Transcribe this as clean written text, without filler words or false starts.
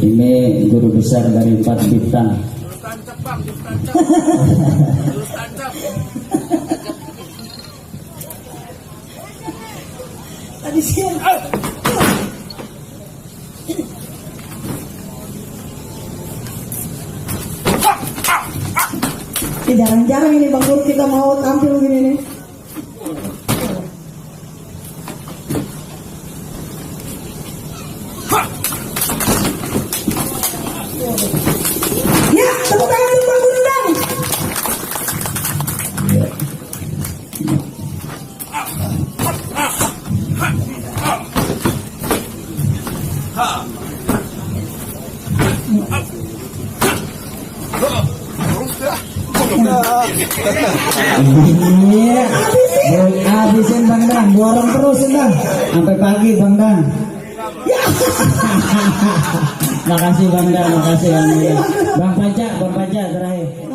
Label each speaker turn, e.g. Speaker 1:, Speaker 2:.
Speaker 1: Ini guru besar dari 4 bintang.
Speaker 2: Tancap bang, tancap. Tancap.
Speaker 3: Tadi siang. Jarang-jarang ini Bang Guru kita mau tampil gini nih. Ya, tepuk tangan untuk Bang Guru dong.
Speaker 1: Iya, habisin Bang Dan, borong terus Bang, sampai pagi Bang Dan. Makasih Bang Dan, makasih Bang Dan. Bang Paca terakhir.